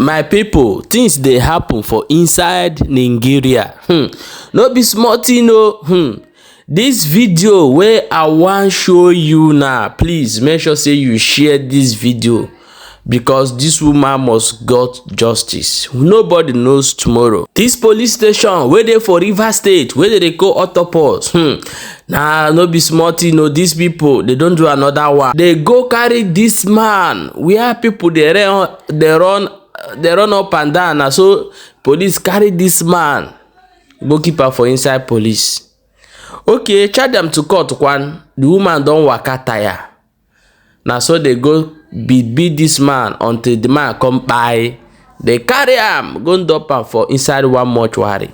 My pipo, tins dey happen for inside Nigeria. No be small tin o. Dis video wey I wan show you now, please make sure say you share dis video because dis woman must got justice. Nobody knows tomorrow. Dis police station wey dey for Rivers State wey dem dey call Octopus, na no be small thing o. These people, they don do another one. They go carry this man where people dey run, dey run, dey run up and down. Na so police carry this man go keep am for inside police. Okay, charge am to court kwan. The woman don waka tire. Na so they go beat beat this man until the man come kpai. They carry am go dump am for inside one mortuary.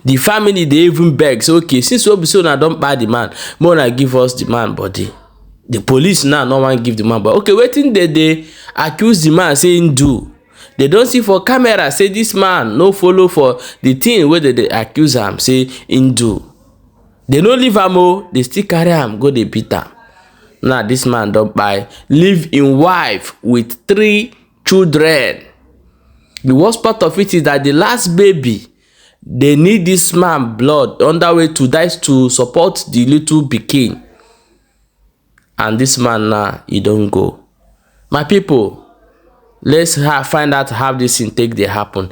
The family dey even beg say, okay, since wey be say una don kpai the man, make una give us the man body. The police now no wan give the man body. Okay, wetin dey dey accuse the man say him do? They don see for camera say this man no follow for the thing wey dem dey accuse am say him do. They no leave am o, they still carry am go dey beat am. Now this man don kpai, leave him wife with 3 children. The worst part of it is that the last baby, they need this man blood under way to die to support the little pikin. And this man now, he don go. My people, let's find out how this thing take dey happen.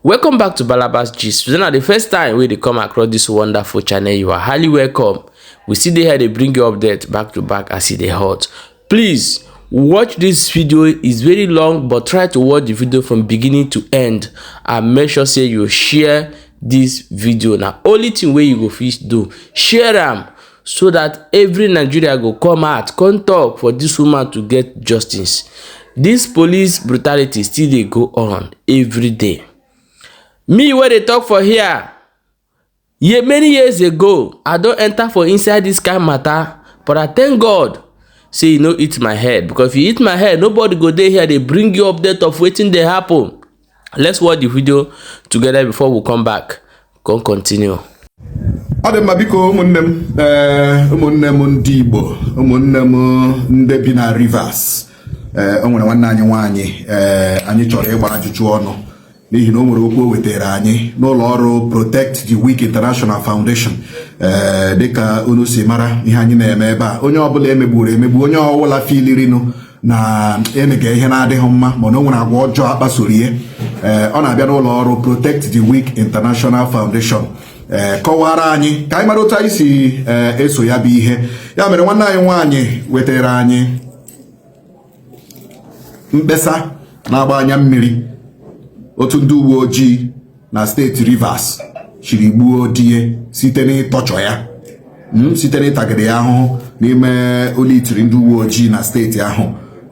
Welcome back to Balabas Gist. If na the first time wey dey come across this wonderful channel, you are highly welcome. We see dey here dey bring you update back to back as e dey hot. Please watch this video. It's very long, but try to watch the video from beginning to end and make sure say you share this video. Na only thing wey you go fit do, share am so that every Nigeria go come out, come talk for this woman to get justice. This police brutality still dey go on every day. Me wey dey talk for here, yeah, many years ago, I don enter for inside this kind matter, but I thank God say e no hit my head, because if e hit my head, nobody go dey here dey bring you update of wetin dey happen. Let's watch the video together before we come back. Come continue. Ọ dị mma, biko ụmụnne m, ee, ụmụnne m ndị Igbo, ụmụnne m ndị bi na Rivers, ee, o nwere nwanne anyị nwaanyị, ee, anyị chọrọ ịgba ajụjụ ọnụ n'ihi na o nwere okwu o wetara anyị n'ụlọ ọrụ Protect the Weak International Foundation. Ee, dịka unu si mara ihe anyị na-eme ebe a, onye ọbụla emegburu emegbu, onye ọbụla filirinu na emega ihe na-adịghị mma, mana o nwere agwa ọjọọ akpasoro ihe, ee, ọ na-abịa n'ụlọ ọrụ Protect the Weak International Foundation, ee, kọwara anyị ka anyị mara otu anyị si eso ya bụ ihe. Ya mere nwanne anyị nwaanyị wetara anyị mkpesa na-agba anya mmiri otu ndị uwe ojii na steeti Rivers chiri gbuo di site n'ịtọchọ ya, site n'ịtagide ya ahụhụ n'ime ụlọ itiri ndị uwe ojii na steeti ahụ.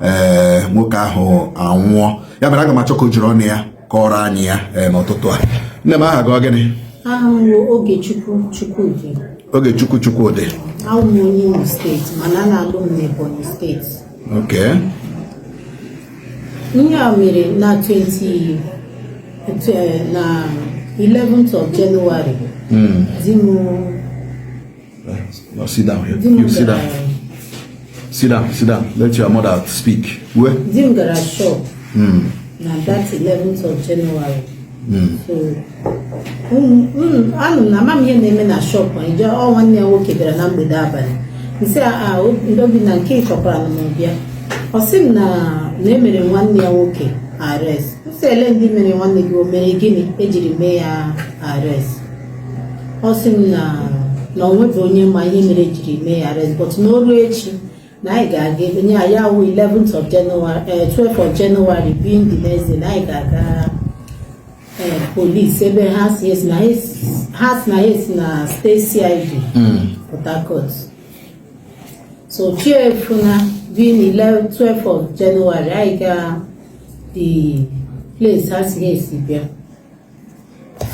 Ee, nwoke ahụ anwụọ. Ya mere aga m achọ ka o jiri ọnụ ya kọrọ anyị ya n'ụtụtụ a. Nne m, aha gị ọ gịnị? Aha m bụ Ogechukwu Chukwudị. Ogechukwu Chukwudị. Awụ m onye Imo Steeti, mana a na-alụ m n'Ebonyi Steeti. Ihe a mere na 20 na 11th of January. Di m No, sit down here. Di m You sit down. gara Sit down, sit down. Let your mother speak. Where? Di m gara shop na that 11th of January. So anụ m na ama m ihe na-eme na shop ije. Ọ nwanne ya nwoke bịara na mgbede abalị, nsị a ndị obi na nke chọkwara na m bịa. Ọ sị m na emere nwanne ya nwoke arrest. M sị, ele ndị mere nwanne gị? O mere gịnị ejiri mee ya arrest? Ọ sị m na o nweghị onye ma ihe mere ejiri mee ya arrest, but n'oru echi na anyị ga-aga ebe nye ya wụ 11th of January, 12th of January being the next day, na anyị ga-aga police ebe ha si esi na ha si na ha esi na state CID Port Harcourt. So chiefuna being 11 12th of January, anyị ga the place ha si ha esi bịa.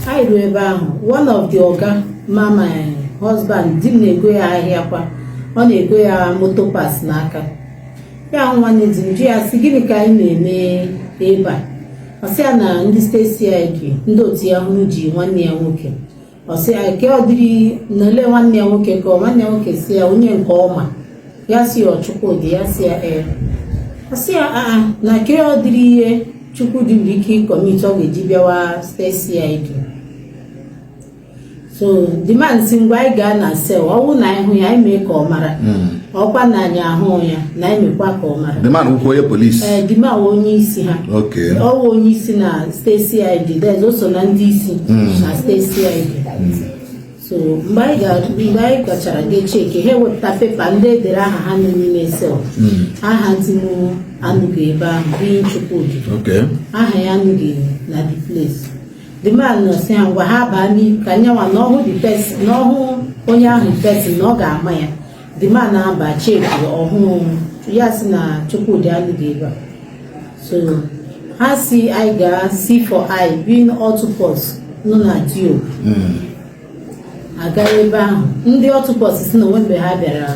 Anyị ruo ebe ahụ, one of the oga ma my husband, di m na-ego ya ahịa kwa, ọ na-ego ya moto parts n'aka ya. Hụ nwanne di m, jụ ya sị, gịnị ka anyị na-eme ebe a? Ọ sị ya na ndị state CID, ndị otu ya hụrụ ji nwanne ya nwoke. Ọ sị ya ke ọ dịrị na ele nwanne ya nwoke, ka ọ nwanne ya nwoke si ya onye nke ọma ya si ya Ọchukwudị. Ya si ya ee. Ọ sị ya aa na ke ọ dịrị ihe. Chukwudi nwere ike ịcommit ọ ga-eji bịawa State CID. So the man si, ngwa, anyị gaa na cell, ọ bụrụ na anyị hụ ya, anyị mee ka ọ mara. Ọkwa na anyị ahụ ya, na anyị mekwa ka ọ mara. The man wụkwa onye police? Ee, the man wụ onye isi ha. Ọ wụ onye isi na State CID. Then o so na ndị isi na State CID. So mgbe anyị gachara ga check, ha ewepụta paper ndị edere aha ha nọ n'ime cell. Aha di m anụghị ebe ahụ, being Chukwudi. Aha ya anụghị na the place. The man nọ sị ha, ngwa, ha baa n'i ka nyanwa na ọhụ the person, na ọhụ onye ahụ person, na ọ ga-ama ya. The man na-aba check, ọhụụ ya, sị na Chukwudi anụghị ebe a. So ha si anyị gaa C4I, being Octopus nọ na Dio. Aga ebe ahụ, ndị Octopus si na onwe mgbe ha bịara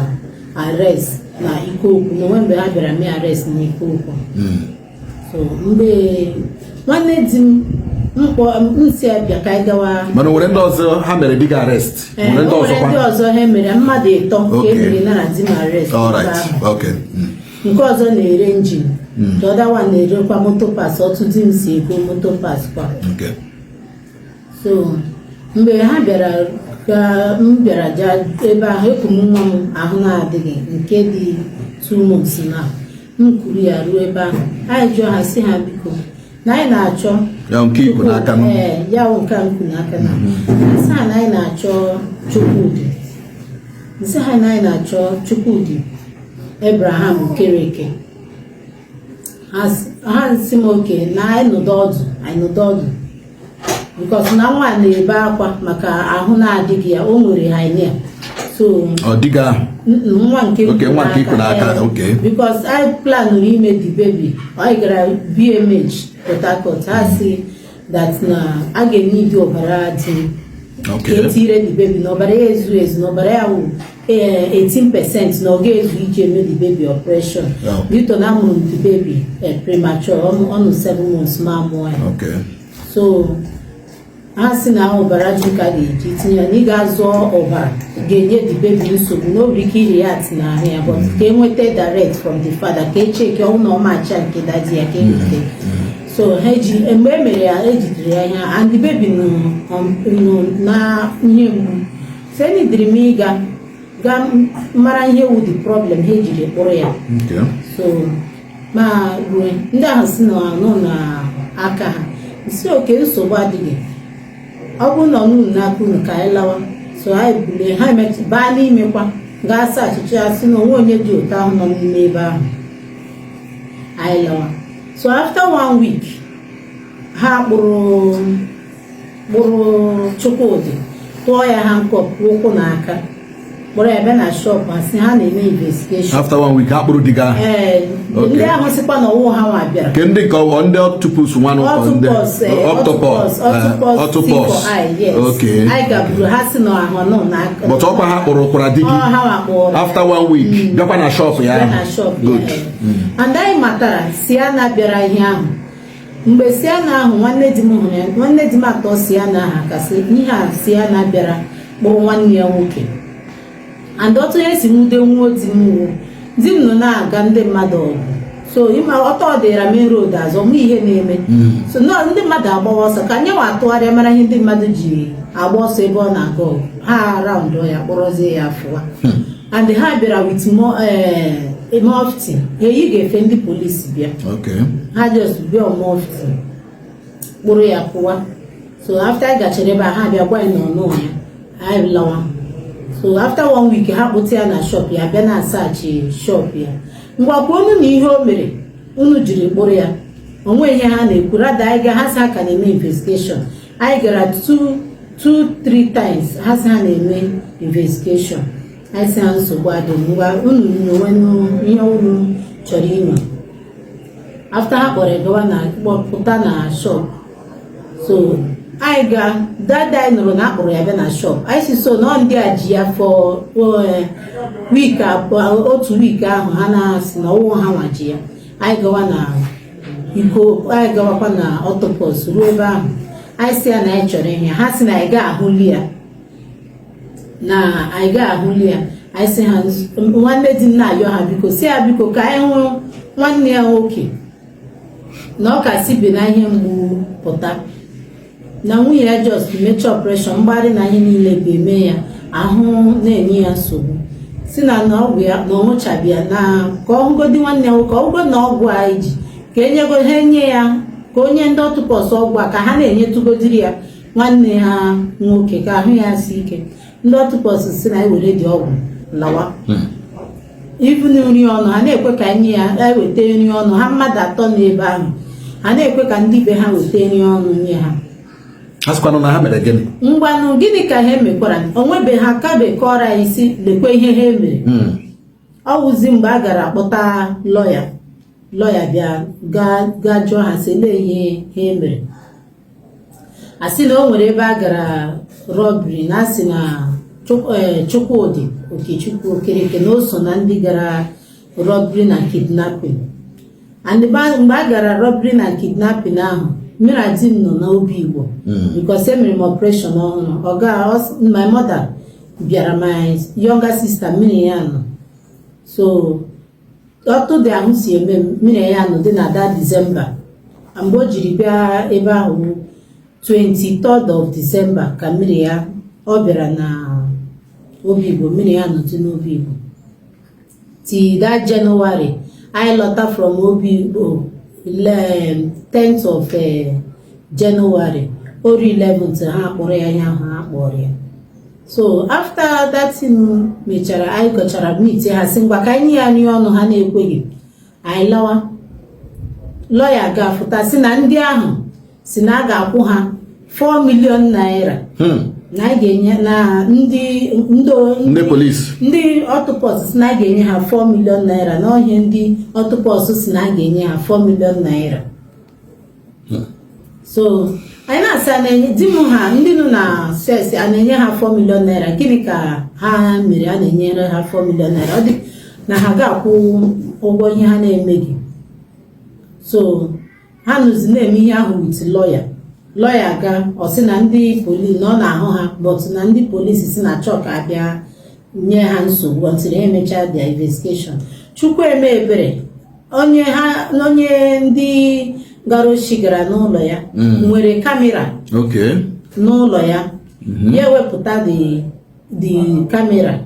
arrest na Ikoku, na onwe mgbe ha bịara mee arrest na Ikoku. So mgbe nwanne di m mkpọ nsị ya bịa ka anyị gawa. Mana o nwere ndị ọzọ ha mere di gị arrest? Ee, nwere ndị o nwere ọzọkwa? Ndị ọzọ ha mere mmadụ ịtọ ka e mere nara di m arrest All ebe right. ahụ. Nke ọzọ na-ere engine, the other one na-erekwa motor parts, otu di m si ego motor parts kwa. So mgbe ha bịara ka m bịara ja ebe ahụ, eku m nwa m ahụ na-adịghị, nke dị 2 months na m kuru ya ruo ebe ahụ. Anyị jụọ ha, si ha, biko, na anyị na-achọ Ya nke ikwu n'aka nụ. Ee, ya wụ nke a m kwu n'aka na sị ha na anyị na-achọ Chukwudi, nsị ha na anyị na-achọ Chukwudi Abraham Okereke. Ha nsị m oke na anyị nọdụ ọdụ, anyị nọdụ ọdụ, because na nwa na-ebe akwa maka ahụ na-adịghị ya, o nwere hernia. So Ọ dịghị ahụ? Nwa nke Okay, nwa nke ikwu n'aka, ee, okay. Because I plan ime the baby, I gara BMH Port Harcourt, ha si that na a ga-enye ọbara dị ka etire the baby, na ọbara ya ezu ezu, na ọbara ya wụ 18%, na ọ ga-ezu iji eme the baby operation due to na amụrụ the baby premature, ọnụ 7 months ma amụọ ya. So ha si na ọbara ji ka a ga-eji tinye ya, na ị ga-azụ ọbara ga-enye the baby nsogbu, na o nwere ike ireact n'ahụ ya, but ka enweta direct from the father, ka echeki ọnwụ na ọmacha nke daddy ya ka enweta. So ha eji mgbe e mere ya, ejidere ya ihe, and the baby nọ na ihe mgbu. So enidiri m ịga ga mara ihe wu the problem ha ejiri kpụrụ ya. So ma rue, ndị ahụ si na nọ na aka ha, si oke nsogbu adịghị, ọ bụrụ na ọ nụ n'aka unu, ka anyị lawa. So anyị bulie ha baa n'imekwa, gaa saa achịcha, si na onwe onye dị ụtọ ahụ nọ n'ime ebe ahụ, anyị lawa. So after one week, ha kpụrụ Chukwudi, tụọ ya handcuff ụkwụ na aka, kpọrọ ya bịa na shop, ha si ha na-eme investigation. After one week, ha kpụrụ di gị ahụ? Ee. Ndị ahụ sịkwa na ọwụ ha nwa bịara. Ke ndị ka ọ ndị octopus nwa n'ụkọ ndị Octopus, octopus. Octopus, Octopus. Octopus. C4I, yes. Anyị gagburu ha, si na ahụ nọ n'aka. But ọkwa ha kpụrụ kwara di Ọ gị ha nwa kpụrụ. After one week, bịakwa na shop ya Bịa ahụ? na shop ya. Good. And anyị matara Sienna bịara ihe ahụ. Mgbe Sienna ahụ, nwanne di m hụrụ ya, nwanne di m atọ Sienna ahụ kasị ihe a, Sienna bịara kpụrụ nwanne ya nwoke. And otu ihe si nwude nwuo di m wụ, di m nọ na-aga ndị mmadụ ọgụ. So ịma ọtọ dịra main road azụ mụ ihe na-eme. So nọ ndị mmadụ agbawa ọsọ, ka anyị nwa atụgharịa mara ihe ndị mmadụ ji agba ọsọ ebe ọ na-aga ọgụ. Ha round ya, kpọrọzie ya fụwa. And ha bịara with mufti, ha eyi ga-efe ndị polisi bịa. Ha just bịa mufti, kpụrụ ya pụwa. So after anyị gachara ebe a, ha bịa gwa anyị na ọnụ ya, anyị lawa. So after one week, ha kpụta ya na shop ya, bịa na asachi shop ya. Ngwa, kwuonu na ihe o mere unu jiri kpụrụ ya. Onwe ihe ha na-ekwu rada. Anyị ga, ha sị ha ka na-eme investigation. Anyị gara two two three times, ha sị ha na-eme investigation. Anyị sị ha nsogbu adịghị, ngwa, unu nyowenụ ihe unu chọrọ inyo. After ha kpọrọ ya gawa na kpọpụta na shop, so anyị ga dada, anyị nụrụ na akpọrọ ya bịa na shop anyị, si so na ọ ndị a ji ya for week abụọ, otu week ahụ, ha na-asị na ọwụ ha nwa ji ya. Anyị gawa na iko, anyị gawakwa na Octopus, ruo ebe ahụ, anyị si ya na anyị chọrọ ihe. Ha si na anyị ga-ahụli ya, na anyị ga-ahụli ya. Anyị sị ha, nwanne di m na-ayọ ha, biko, si ya biko ka anyị hụ nwanne ya nwoke. Na ọ ka si bi na ihe mgbu pụta, na nwunye ya just mechaa operation mgbarị na ihe niile bụ eme ya, ahụ na-enye ya nsogbu, si na na ọgwụ ya na ọ ṅụchabi ya, na ka ọ hụgodi nwanne ya nwoke, ọ hụgo na ọgwụ a ji ka enyego ha, enye ya, ka onye ndị ọtụpọs ọgwụ a ka ha na-enyetụgodiri ya nwanne ha nwoke ka ahụ ya si ike. Ndị ọtụpọs si na ewere dị ọgwụ lawa. Ibu nri ọnụ ha na-ekwe ka nye ya, eweta nri ọnụ ha. Mmadụ atọ n'ebe ahụ, ha na-ekwe ka ndị be ha weta nri ọnụ nye ha. Ha sịkwanụ na ha mere gịnị? Ngwanụ, gịnị ka ha emekwara? Onwebe ha kabe kọrọ anyị isi lekwe ihe ha mere. Ọ wụzi mgbe a gara kpọta lọya, lọya bịa gaa gaa jụọ ha sị lee ihe ha mere. A sị na o nwere ebe a gara robbery, na asị na Chukwudị Okechukwu Okereke na o so na ndị gara robbery na kidnapping. And mgbe a gara robbery na kidnapping ahụ, mmiri di m nọ n'obi Igbo because emere m operation ọhụrụ. Ọga my mother bịara, my younger sister, mmiri ya nọ. So ọtụ dị ahụ si eme m, mmiri ya nọ dị na that December. Mgbe o jiri bịa ebe ahụ, 23rd of December, ka mmiri ya ọ bịara na obi Igbo, mmiri ya nọtụ n'obi Igbo till that January. Anyị lọta from obi Igbo 10th of January, oru 11th ha kpọrọ ya ihe ahụ ha kpọrọ ya. So after that thing mechara, anyị gọchara meet ha, sị ngwa ka anyị nye ya nri ọnụ, ha na-ekweghị. Anyị lawa, lọya ga-afụta sị na ndị ahụ si na a ga-akwụ ha 4 million naira. Na a ga-enye na ndị Ndị polisi. Ndị ọtụpọs si na a ga-enye ha 4 million naira. N'ọhịa, ndị ọtụpọs si na a ga-enye ha 4 million naira. So anyị na-asị, a na-enye di m ha, ndị nọ na ses, a na-enye ha 4 million naira, gịnị ka ha mere a na-enyere ha 4 million naira? Ọ dị na ha ga-akwụ ụgwọ ihe ha na-emeghị. So ha nụzi na-eme ihe ahụ with lawyer. Lawyer ga ọ sị na ndị polisi na ọ na-ahụ ha, but na ndị polisi si na chọọ ka abịa nye ha nsogbu until ha emechaa their investigation. Chukwu eme ebere, onye ha, onye ndị gara oshi gara n'ụlọ ya nwere camera n'ụlọ ya. Ya ewepụta the camera.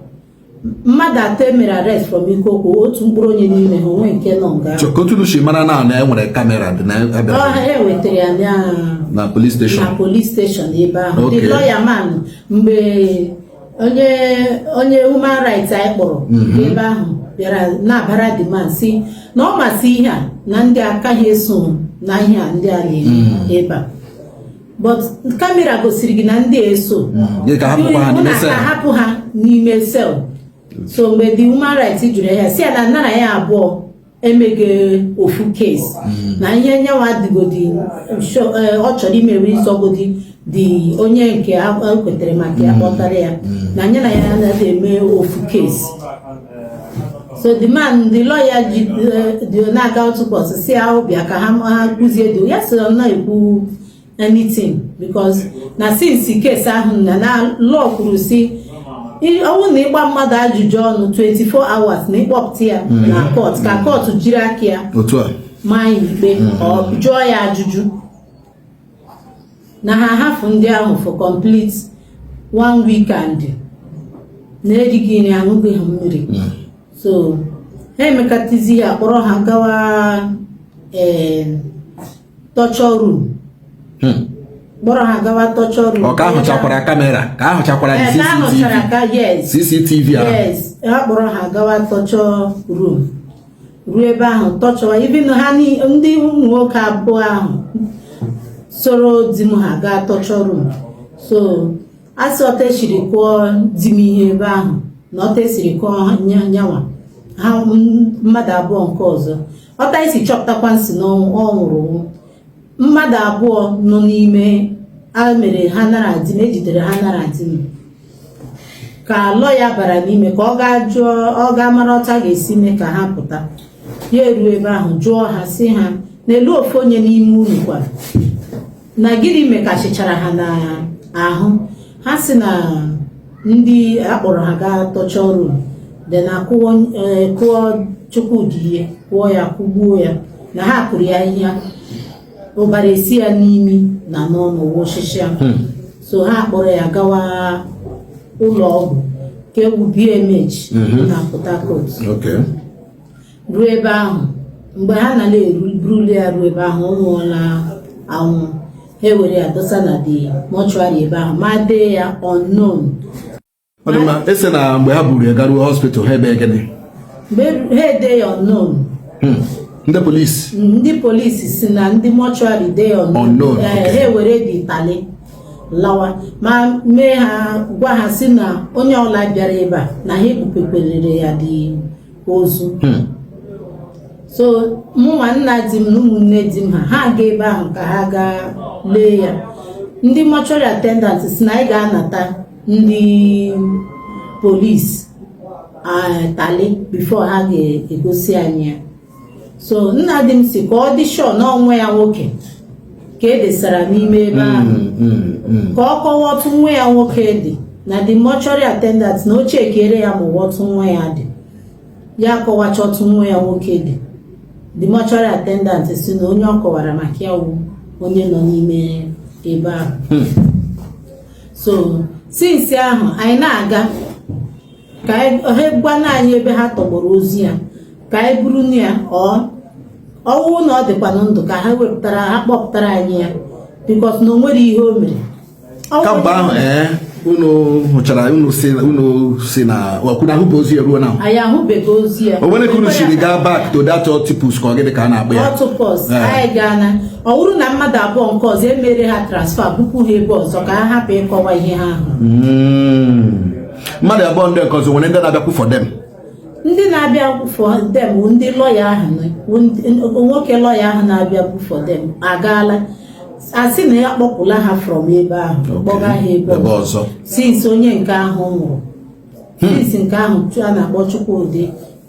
Mmadụ atọ emere arrest from Ikokwu, otu mkpụrụ onye n'ime ha onwe nke nọ nga. Ka otu si mara na e nwere camera dị na ebe? Ọ ha ewetara ya na Na police station? Na police station ebe ahụ. The lawyer man, mgbe onye human rights anyị kpọrọ ebe ahụ bịara na-abara the man, si na ọ masị ihe a na ndị akaghị eso na ihe a ndị a na-eme ebe a, but camera gosiri gị na ndị a eso. Gị ka hapụkwa ha Hụ n'ime na cell. Ka hapụ ha n'ime cell. So mgbe the human rights jụrụ ya, si ya na nna ya abụọ emeghị ofu case, na ihe nyanwa dịgodi ọ chọrọ imewe ịzọgodi dị onye nke a kwetere maka ya kpọtara ya na anya na ya anaghị eme ofu case. So the man, the lawyer ji dị na-aga otu si ya bịa ka ha kụzie dị ya, sị ọ na-ekwu anything because na since case ahụ na law kwuru si ọnwụ na ịgba mmadụ ajụjụ ọnụ 24 hours na ịkpọpụta ya na court ka court jiri aka ya Otu a. maa ya ikpe, ọ jụọ ya ajụjụ, na ha hafụ ndị ahụ for complete one weekend na-erighị nri, aṅụghị ha mmiri. So ha emekatizi ya, kpọrọ ha gawa torture room. Kpọrọ ha gawa torture room. Ọ ka ahụchakwara camera, ka ahụchakwara Ee, ka ahụchara CCTV. Ka yes. CCTV ahụ. Yes, ha kpọrọ ha gawa torture room. Ruo ebe ahụ, torture even ha, ndị ụmụ nwoke abụọ ahụ soro di m ha gaa torture room. So asị ọta esiri kụọ di m ihe ebe ahụ, na ọta esiri kụọ nyanwa ha mmadụ abụọ nke ọzọ, ọta esi chọpụtakwa nsị na ọ nwụrụ. Mmadụ abụọ nọ n'ime a mere ha nara di m, ejidere ha nara di m, ka lọya bara n'ime ka ọ gaa jụọ, ọ gaa mara ọta ga-esi mee ka ha pụta. Ya eruo ebe ahụ, jụọ ha, si ha n'elu ofu onye n'ime unu kwa na gịnị mekasịchara ha na ahụ. Ha si na ndị akpọrọ ha gaa torture room dị na kụọ Chukwudi ihe, kụọ ya, kụgbuo ya. Na ha kụrụ ya ihe, ụbara esi ya n'imi na n'ọnụ wụsịsịa. So ha kpọrọ ya gawa ụlọ ọgwụ nke bụ BMH na Port Harcourt. Ruo ebe ahụ, mgbe ha na na-eburuli ya ruo ebe ahụ, ọ nwụọla anwụ. Ha ewere ya dosa na the mortuary ebe ahụ ma dee ya unknown. Ọ dị mma. Ese na mgbe ha buru ya garuo hospital, ha ebe gịnị? Mgbe ha ede ya unknown. Ndị polisi? Ndị polisi si na ndị mortuary dee ya unknown. Unknown. Ee, Okay. ha ewere dị tali lawa ma mee ha gwa ha si na onye ọla bịara ebe a na ha ekpupekwerere ya dị ozu. So mụnwa, nna di m na ụmụnne di m, ha gaa ebe ahụ ka ha gaa lee ya. Ndị mortuary attendant si na anyị ga-anata ndị polisi tali before ha ga-egosi anyị ya. So nna di m si ka ọ dị sure na onwe ya nwoke ka e desara n'ime ebe ahụ, ka ọ kọwaa otu nwa ya nwoke dị na the mortuary attendant na ochie kere ya ma ụwa otu nwa ya dị. Ya kọwacha otu nwa ya nwoke dị, the mortuary attendant si na onye ọ kọwara maka ya wụ onye nọ n'ime ebe ahụ. So since ahụ, anyị na-aga ka ha gwana anyị ebe ha tọgbọrọ ozu ya ka anyị buru ya. Ọ ọwụ na ọ dịkwanụ ndụ, ka ha wepụtara, ha kpọpụtara anyị ya, because na o nwere ihe o mere. Kamgbe ahụ, ee, unu hụchara, unu si na ọkwụna ahụbe ozu ya ruo na Anyị ahụbeghị ozu ya. O nwere ka unu siri gaa back to that Octopus, ka ọ gịnị ka a na-akpọ ya? Octopus. Anyị gaa na ọ bụrụ na mmadụ abụọ nke ọzọ emere ha transfer, bupụ ha ebe ọzọ ka ha hapụ ịkọwa ihe ha hụrụ. Mmadụ abụọ ndị nke ọzọ, nwere ndị na-abịakwu for them? Ndị na-abịa for them bụ ndị lọya ahụ, nwoke lọya ahụ na-abịa bụ for them agaala, asị na ya kpọpụla ha from ebe ahụ, kpọga ha ebe ebe ọzọ. Ọzọ. Since onye nke ahụ nwụrụ, since nke ahụ a na-akpọ Chukwudị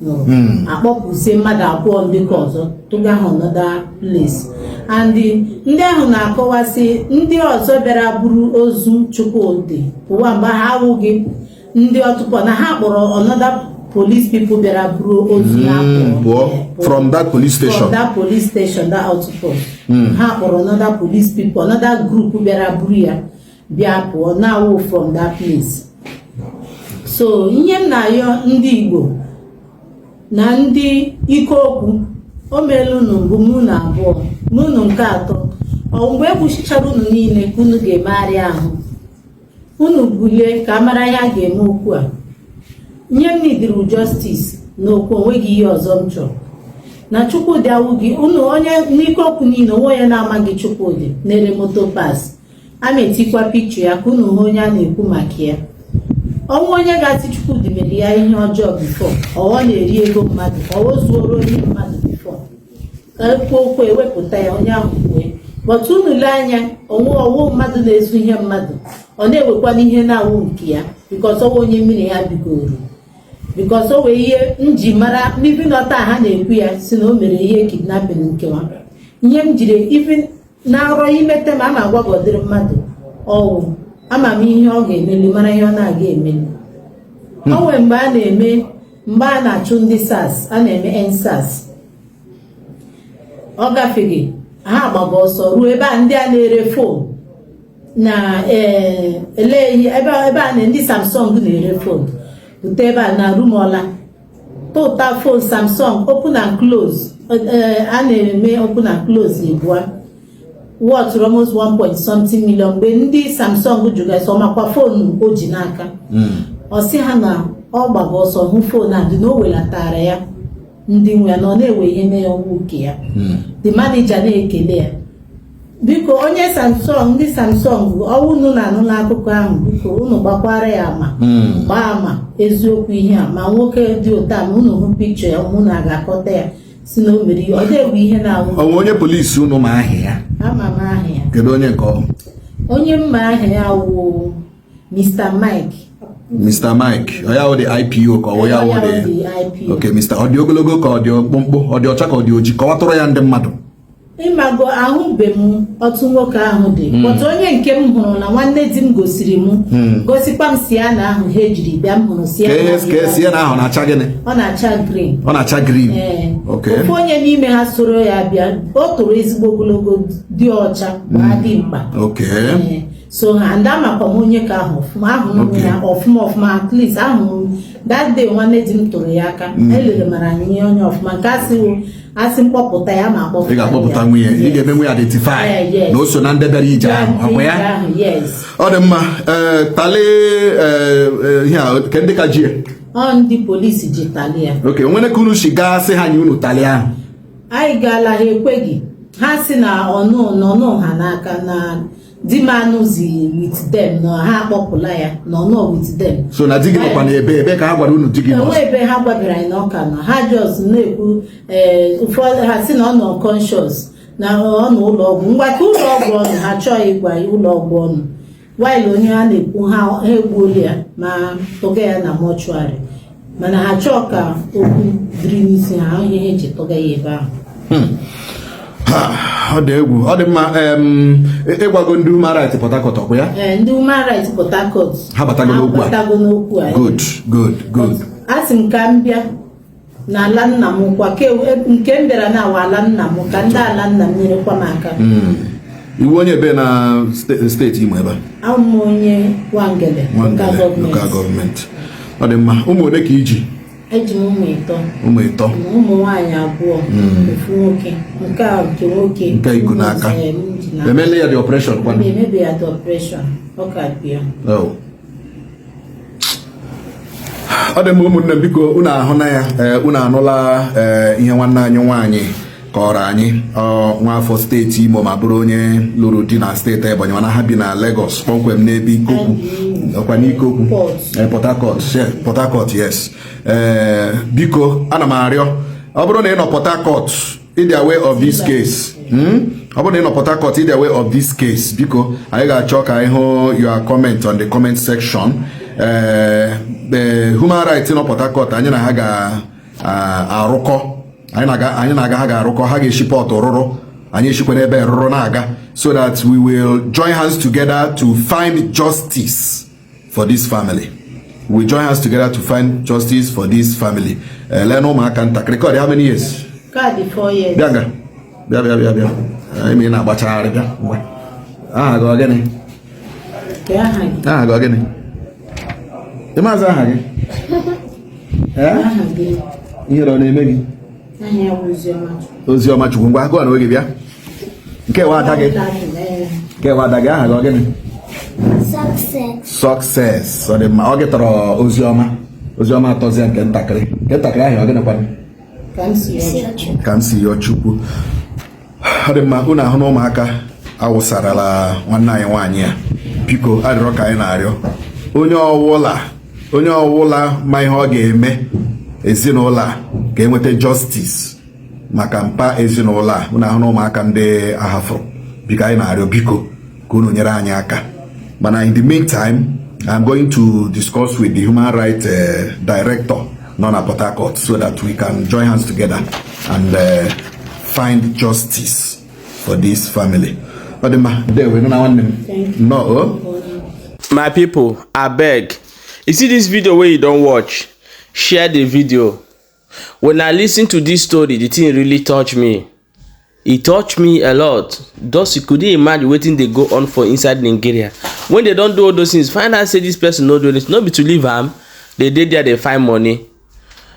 nwụrụ, akpọpụzie mmadụ abụọ ndị ka ọzọ, tụga ha another place. And ndị ahụ na-akọwasị ndị ọzọ bịara buru ozu Chukwudị pụwa mgbe ha awụghị ndị ọtụpọ, na ha kpọrọ another police people bịara buru ozu ya pụọ from that police station. From that police station, that outpost. Ha kpọrọ another police people, another group bịara buru ya bịa pụọ na-awụ from that place. So ihe m na-ayọ ndị Igbo na ndị ike okwu, o meela unu mbụ, mụ na abụọ, mụ unu nke atọ. Ọ mgbe egbuchichara unu niile ka unu ga-emegharị ahụ, unu bulie ka a mara ihe a ga-eme okwu a. Ihe m nidiri justice na okwu, onweghị ihe ọzọ m chọrọ. Na Chukwudị awụghị unu onye n'ike okwu niile, onwe onye na-amaghị Chukwudị na-ere motor parts. A ma etikwa pikchọ ya ka unu hụ onye a na-ekwu maka ya. Ọnwụ onye ga-asị Chukwudị mere ya ihe ọjọọ before, ọghọ na-eri ego mmadụ, ọghọ zuoro onye mmadụ before, ka ekwu okwu ewepụta ya, onye ahụ kwue. But unu lee anya, onwe ọwụ mmadụ na-ezu ihe mmadụ, ọ na-ewekwana ihe na-awụ nke ya, because ọwụ onye mmiri ya bigoro, because o wee ihe m ji mara even taa ha na-ekwu ya si na o mere ihe kidnapping nkewa. Ihe m jiri even na-arọ imete ma a ma agwa mmadụ ọwụ, ama m ihe ọ ga-emeli, mara ihe ọ na-aga emeli. O nwere mgbe a na-eme, mgbe a na-achụ ndị SARS, a na-eme EndSARS, ọ gafeghị, ha gbaba ọsọ ruo ebe a ndị a na-ere phone na ee ele ebe ebe a na ndị Samsung na-ere phone bute ebe a na Rumuola, tụta phone Samsung open and close. A na-eme open and close ebua worth almost 1 point something million. Mgbe ndị Samsung jụgasị ọmakwa phone o ji n'aka, ọ sị ha na ọ gbaga ọsọ hụ phone a dị na o welatara ya ndị nwe ya, na ọ na-ewe ihe na ọnwụ nke ya. The manager na-ekele ya. Biko, onye Samsung, ndị Samsung, ọwụ unu na-anụ n'akụkọ ahụ, biko unu gbakwara ya ama, gbaa ama eziokwu ihe a. Ma nwoke dị ụtọ ma unu hụ pikchọ ya, unu ga-akọta ya si na o mere ihe ọ dịghị ihe na-awụ. Ọ nwe onye polisi unu ma aha ya? Ama m aha ya. Kedu onye nke ọ? Onye mma aha ya wụ Mr. Mike. Mr. Mike, ọ ya wụ the IPO ka ọ wụ ya wụ Ọ ya wụ the the IPO. Ok, Mr. Ọ dị ogologo ka ọ dị mkpụmkpụ? Ọ dị ọcha ka ọ dị oji? Kọwatụrụ ya ndị mmadụ. Ịmago, ahụbe m otu nwoke ahụ dị, but onye nke m hụrụ na nwanne di m gosiri m, gosikwa m Sienna ahụ ha ejiri bịa. M hụrụ Ka Sienna ihe ahụ. ka Sienna ahụ na-acha gịnị? Ọ na-acha green. Ọ na-acha green? Ee. Okay. Ofu onye n'ime ha soro ya bịa, o toro ezigbo ogologo, dị ọcha, gbaa dị mkpa. Ee, so ha ndị amakwa m onye ka ahụ ọfụma, ahụrụ m ya ọfụma ọfụma. At least ahụrụ m that day nwanne di m tụrụ ya aka, elere mara anyị onye ọfụma. Nke asị mkpọpụta ya, ma akpọpụta Ị ga-akpọpụta ya. nwunye ị Yes. ga-eme nwunye identify Yeah, yes. na o so na ndị bịara ije ahụ, ọkwa ya? Ahụ, yes. Ọ dị mma. Ee, tali, ee, ee, ihe a ke ndị ka ji ya? Ọ ndị polisi ji tali ya. Okay, onwere ka unu si gaa sị ha nye unu tali ahụ? Anyị gaala, ha ekweghị. Ha si na ọnụ n'ọnụ ha n'aka na di m anụzi with them, na ha akpọpụla ya, na ọnụ with them. So na di gị nọkwa n'ebe ebe ka ha gwara unu di gị nọ? Enwe ebe ha gwabara anyị na ọ ka nọ. Ha just na-ekwu, ee, ụfọdụ ha si na ọ nọ conscious, na ọ nọ ụlọ ọgwụ. Ngwa, ka ụlọ ọgwụ ọnụ ha chọghị ịgwa ya ụlọ ọgwụ ọnụ, while onye ha na-ekwu ha egbuola ya ma tụga ya na mortuary, mana ha chọọ ka okwu dịrị n'isi ha, ihe ha eji tụga ya ebe ahụ. Ha, ọ dị egwu. Ọ dị mma. Ịgwago ndị human rights Port Harcourt, ọkwa ya? Ee, ndị human rights Port Harcourt. Ha batago n'okwu a? Ha batago n'okwu a. Good, good, good. A sị m ka m bịa n'ala nna m kwa, nke m bịara na awa ala nna m, ka ndị ala nna m nyerekwa m aka. Iwu onye ebe na steeti Imo ebe a? Abụ m onye Nwangele local Nwangele local gọọmenti. Gọọmenti. Ọ dị mma. Ụmụ ole ka iji? Eji m ụmụ ịtọ. Ụmụ ịtọ? Ụmụ nwaanyị abụọ, ofu nwoke. Nke a nke nwoke. Nke iku n'aka. Ee, m ji n'aka. Emele ya dị operation kwanụ? Emebe ya dị operation, ọ ka bịa. Oh. Ọ dị mma, ụmụnne m, biko unu ahụ na ya. Ee, unu anụla, ee, ihe nwanne anyị nwaanyị kọrọ anyị. Ọ nwaafọ steeti Imo ma bụrụ onye lụrụ di na steeti Ebonyi, mana ha bi na Lagos, kpọmkwem n'ebe Ikokwu, ọkwa n'Ikokwu? Port. Ee, Port Harcourt, yeah, Port Harcourt, yes. Ee, biko ana m arịọ, ọ bụrụ na ị nọ Port Harcourt, ịdị aware of this case, Ọ bụrụ na ị nọ Port Harcourt, ịdị aware of this case, biko anyị ga-achọ ka anyị hụ your comment on the comment section. Ee, the human rights nọ Port Harcourt, anyị na ha ga-arụkọ, anyị na-aga ha ga-arụkọ, ha ga-esi port rụrụ, anyị eshikwa n'ebe rụrụ na-aga, so that we will join hands together to find justice for this family. We join hands together to find justice for this family. Lee na ụmụaka ntakịrị kọdị, how many years? Kaadị 4 years. Bịa nga, bịa, bịa, bịa, bịa. Ime ị na-agbachagharị, bịa ngwa. Aha gị ọ gịnị? Kee aha gị? Aha gị ọ gịnị? Ị maazị aha gị? Ee? Aha gị? Ihere ọ na-eme gị? Aha ya bụ Oziọma. Oziọma Chukwu. Ngwa, gụọ na oge bịa. Nke wa ada gị? Ee. Nke wa ada gị, aha gị ọ gịnị? Success. Success. Ọ dị mma. Ọ gị tọrọ Oziọma. Oziọma atọzie nke ntakịrị. Nke ntakịrị ahụ ọ gịnịkwanụ? Ka m si ọjụ. Ka m si yọọ Chukwu. Ọ dị mma. Unu ahụ na ụmụaka awụsarala nwanne anyị nwaanyị a. Biko, arịrịọ ka anyị na-arịọ, onye ọwụla, onye ọwụla ma ihe ọ ga-eme ezinụlọ a ka enweta justice maka mpa ezinụlọ a. Unu ahụ na ụmụaka ndị ahafụrụ. Biko, anyị na-arịọ, biko, ka unu nyere anyị aka. Mana in the meantime, I'm going to discuss with the human rights director nọ na Port Harcourt so that we can join hands together and find justice for this family. Ọ dị mma. Ndewo, nụ na nwanne m. Thank you. Nnọọ o. My people, abeg, you see this video wey you don watch, share the video. When I listen to this story, the thing really touch me. E touch me a lot. Just you couldn't imagine wetin dey go on for inside Nigeria. When they don do all those things, find out say this person no do anything, no be to leave am dey dey there dey find money.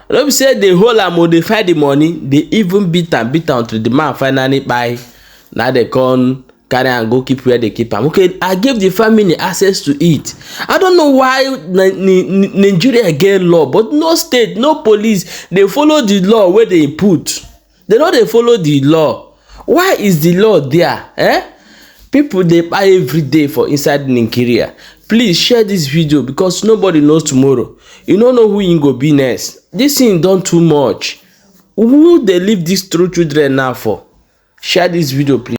No be say dey hold am o, dey find the money. Dey even beat am, beat am until the man finally kpai. Na dey come carry am go keep where they keep am. Okay, I give the family access to it. I don't know why Nigeria get law, but no state, no police dey follow the law wey dey put. They no dey follow the law. Why is the law there, eh? People dey kpai every day for inside Nigeria. Please share this video, because nobody knows tomorrow. You no know who im go be next. This thing don too much. Who dey leave these two children now for? Share this video, please.